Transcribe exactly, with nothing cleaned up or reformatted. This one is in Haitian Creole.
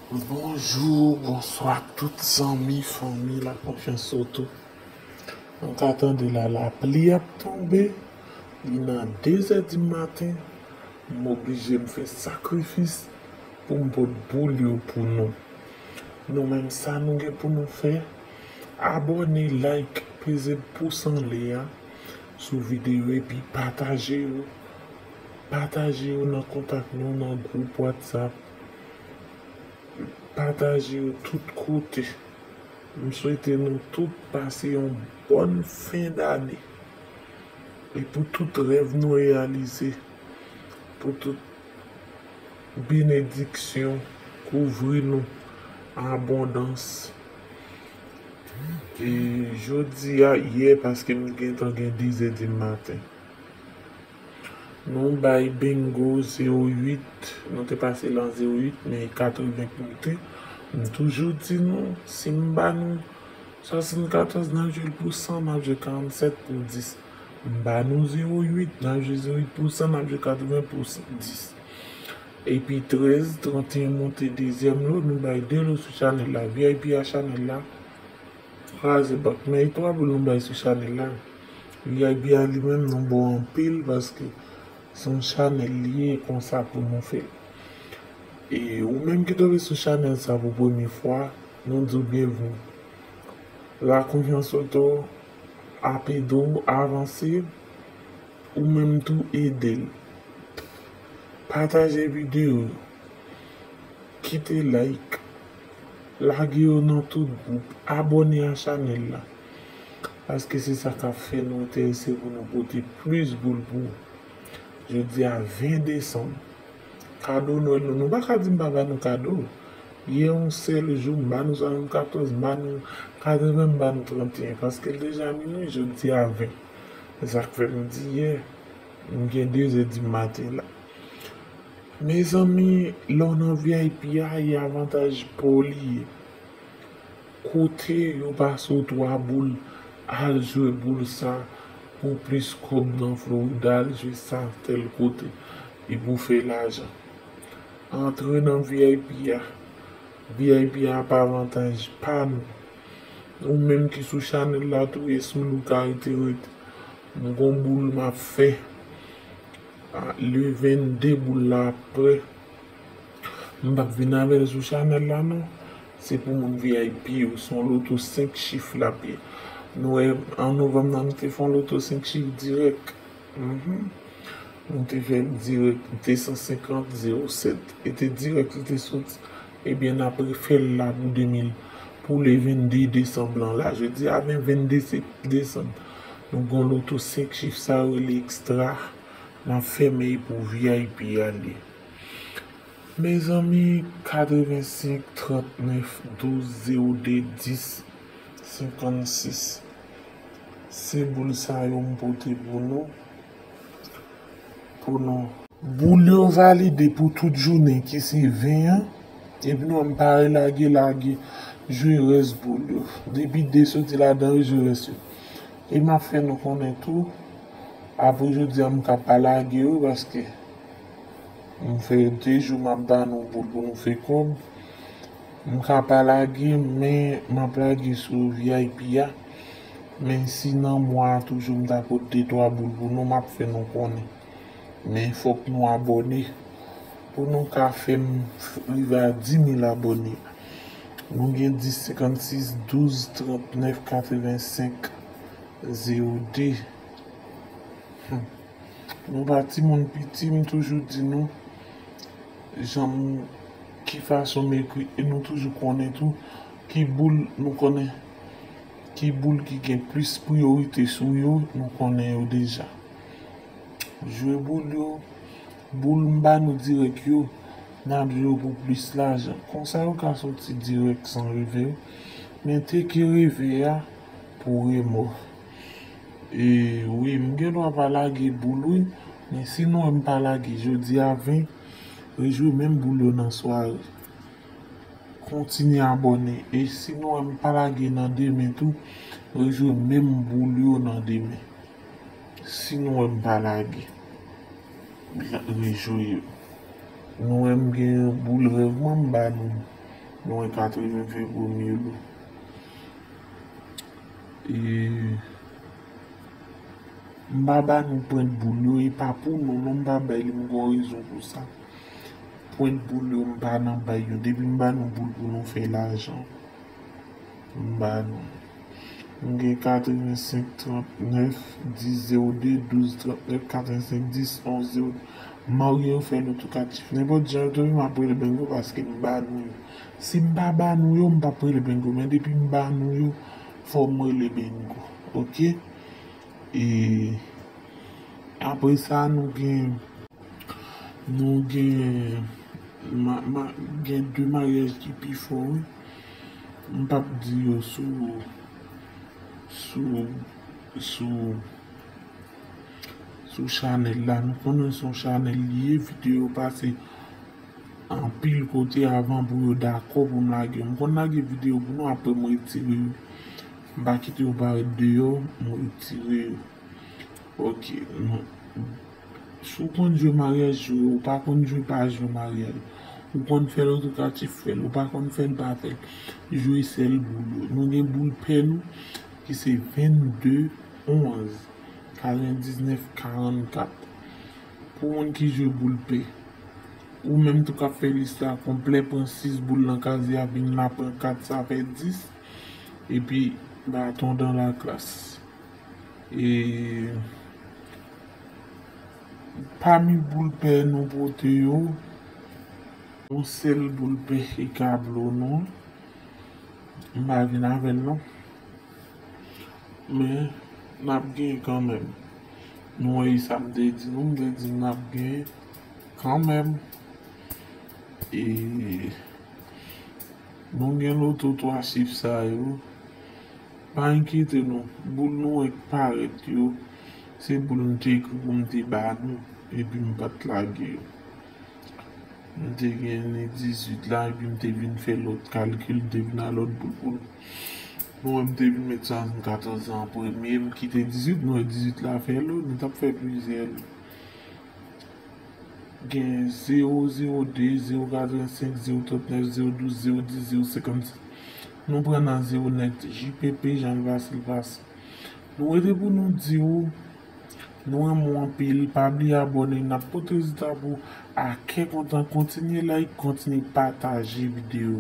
Bonjou, bonswa tout zanmi, fanmi La Confiance Auto. Nou ka tande la, lapli ap tonbe, li nan de zè di maten, m oblije m fè sakrifis pou m pot boul yo pou nou. Nou menm sa nou gen pou nou fè, abòne, like, peze pous anlè a sou videyo epi pataje yo. Pataje yo nan kontak nou, nan gwoup WhatsApp. Pataje yo tout kote. M swete nou tout pase yon bòn fen dane. E pou tout rèv nou reyalize. Pou tout benediksyon kouvri nou an abondans. E jodi a, yè, paske m gentan gen de zè di maten. Nou bay bingo zewo uit, nou te pase lan zewo uit, men katreven pou te. M toujou di nou, si m ba nou swasannkatòz, n ap jwe l pou san, n ap jwe karannsèt pou dis. M ba nou zewo uit, n ap jwe zewo uit pou san, n ap jwe katreven pou dis. Epi trèz, tranteyen monte dezyèm lo, nou bay de lo sou chanèl la. V I P a chanèl la, kraze bank. Men e twa boul nou bay sou chanèl la. V I P a li menm, nou bon anpil paske se yon chanèl li ye, konsa pou nou fè. E ou menm ki tonbe sou chanèl sa pou premye fwa, nou di w byenvni. La Confiance Auto ap ede w avanse, ou menm tou ede l. Pataje videyo yo, kite like, lage yo nan tout gwoup, abòne a chanèl la. Paske se sa k ap fè nou enterese pou nou pote plis boul pou ou. Jodi a ven desanm. Kado Nwèl nou, nou pa ka di m pa ba nou kado. Yè yon sèl jou, m ba nou swasannkatòz, m ba nou katreven, m ba nou tranteyen. Paske l deja minui, jodi a ven. Se sa k fè m di yè, m gen de zè di maten la. Mezanmi, lè w nan V I P a, e avantaj pa w li ye. Kote yo pase w twa boul, al jwe boul sa pou plis kòb nan Florida, al jwe sa tèl kote, epi w fè lajan. Antre nan V I P a. V I P a ap avantaj pa nou. Ou menm ki sou chanèl la tou, e sou li w ka rete ret. M gon boul m ap fè. A, le vennde boul la ap prè. M p ap vin avè l sou chanèl la non. Se pou moun V I P yo. Se yon loto senk chif l ap ye. Nou wè, an novanm nan, nou te fè yon loto senk chif dirèk. Mhm. Nou te fè l dirèk, de san senkant zewo sèt. E te dirèk li te soti. Ebyen, n ap refè l la pou de mil, pou le vennde desanm lan la. Jodi a ven vennde se-, desanm. Nou gon loto senk chif sa yo rele ekstra. N ap fèmen pou V I P a li. Mezanmi, katrevensenk, trannèf, douz, zewo de, dis, senkannsis. Se boul sa yo m pote pou nou. Pou nou. Boul yo valide pou tout jounen ki se ven an. Epi nou menm pa relage, lage, jwe rès boul yo. Depi de soti ladan yo, jwe rès yo. E m ap fè nou konnen tou, apre jodi a, m ka pa lage yo, paske m fè de jou m ap ba nou boul pou nou fè kòb. M ka pa lage, men m ap lage sou V I P a. Men si nan mwa a toujou m ta pot de twa boul pou nou, m ap fè nou konnen. Men fòk nou abòne. Pou nou ka fè m f-, rive a di mil abòne. Nou gen dis senkannsis, douz trannèf katrevensenk zewo de. Hmm. Nou pa timoun piti, m toujou di nou jan m, ki fason m ekri, e nou toujou konnen tou ki boul nou konnen, ki boul ki gen plis priyorite sou yo, nou konnen yo deja. Jwe boul yo, boul m ba nou dirèk yo, n ap jwe yo pou plis lajan. Konsa yo ka soti dirèk san reve yo, men teke reve a pou remò. E wi, m gen dwa pa lage boul wi, men si nou wè m pa lage jodi a ven, rejwe menm boul yo nan sware. Kontinye abòne. E si nou wè m pa lage nan demen tou, rejwe menm boul yo nan demen. Si nou wè m pa lage, la-, rejwe yo. Nou wè m gen boul rèv mwen, m ba nou. Nou wè katreven fè premye lo. E m pa ba nou pwent boul yo, e pa pou nou non, m pa bay li, m gon rezon pou sa. Pwent boul yo, m pa nan bay yo. Depi m ba nou boul pou nou fè lajan, m ba nou. M gen katrevensenk trannèf dis zewo de, douz trannèf katrevensenk dis onz zewo. Marye yo fè nou tou katif. Nenpòt jan yo tou, m ap rele bengo paske m ba nou yo. Si m pa ba nou yo, m p ap rele bengo. Men depi m ba nou yo, fò m rele bengo. Oke? E apre sa, nou gen, nou gen, ma, ma, gen de maryaj ki pi fò, wi. M p ap di yo sou, sou, sou, sou chanèl la. Nou konnen se yon chanèl li ye, videyo pase anpil kote avan pou yo dakò pou m lage yo. M konn lage videyo pou nou, apre m retire yo. M pa kite yo parèt deyò, m retire yo. Oke, non. Si w konn jwe maryaj, jwe. Ou pa konn jwe, pa jwe maryaj. Ou konn fè l, ou tou katif fè l. Ou pa konn fè l, pa fè l. Jwe sèl boul yo. Nou gen boul pè nou ki se vennde onz, katrevendiznèf karannkat. Pou moun ki jwe boul pè, ou menm tou k ap fè lis la konplè, pran sis boul nan kazye a, vin la, pran kat, sa fè dis. Epi, baton dan laklas. E pami boul pè nou pote yo, yon sèl boul pè ki ka blo nou. M pa vin avè l non. Men, n ap genyen kanmenm. Nou wè sa m te di nou, m te di n ap genyen kanmenm. E nou gen loto twa chif sa yo. Pa enkyete nou, boul nou wè k parèt yo, se boul m te ekri pou m te ba nou, epi m pa t lage yo. M te gen ni dizuit la, epi m te vin fè lòt kalkil, m te vin a lòt boul pou nou. Nou wè m te vin met swasannkatòz la an premye, m kite dizuit, nou wè dizuit la fè lo, nou t ap fè plizyè lo. Gen zewo zewo de, zewo katrevensenk, zewo trannèf, zewo douz, zewo dis, zewo senkannsèt. Nou pran nan zewo nèt, J P P, jan l pase, l pase. Nou rete pou nou di w, nou renmen w anpil, pa bliye abòne, n ap pote rezilta pou w a kè kontan, kontinye like, kontinye pataje videyo.